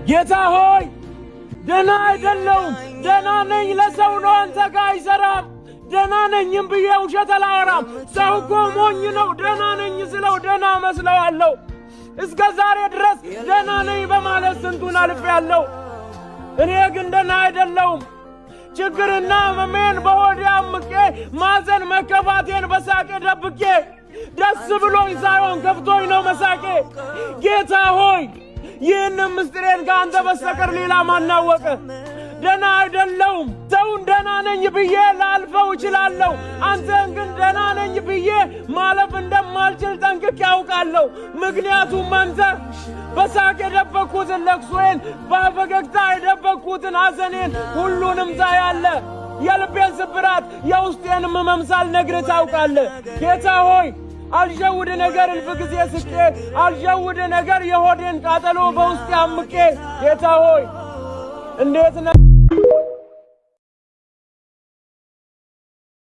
ጌታ ሆይ፣ ደህና አይደለሁም። ደህና ነኝ ለሰው ነው፣ አንተ ጋር አይሠራም። ደህና ነኝም ብዬ ውሸት አላወራም። ሰው እኮ ሞኝ ነው። ደህና ነኝ ስለው ደህና መስለዋለሁ። እስከ ዛሬ ድረስ ደህና ነኝ በማለት ስንቱን አልፌያለሁ። እኔ ግን ደህና አይደለሁም። ችግርና ሕመሜን በሆዴ አምቄ፣ ማዘን መከፋቴን በሳቄ ደብቄ፣ ደስ ብሎኝ ሳይሆን ከፍቶኝ ነው መሳቄ። ጌታ ሆይ፣ ይህንም ምስጢሬን ከአንተ በስተቀር ሌላ ማን አወቀ? ደህና አይደለሁም። ሰውን ደህና ነኝ ብዬ ላልፈው እችላለሁ። አንተን ግን ደህና ነኝ ብዬ ማለፍ እንደማልችል ጠንቅቄ አውቃለሁ። ምክንያቱም አንተ በሳቅ የደበቅኩትን ለቅሶዬን፣ በፈገግታ የደበቅኩትን ሐዘኔን ሁሉንም ታያለህ። የልቤን ስብራት የውስጤንም ሕመም ሳልነግርህ ታውቃለህ። ጌታ ሆይ፣ አልሸውድ ነገር እልፍ ጊዜ ስቄ፣ አልሸውድ ነገር የሆዴን ቃጠሎ በውስጤ አምቄ። ጌታ ሆይ፣ እንዴት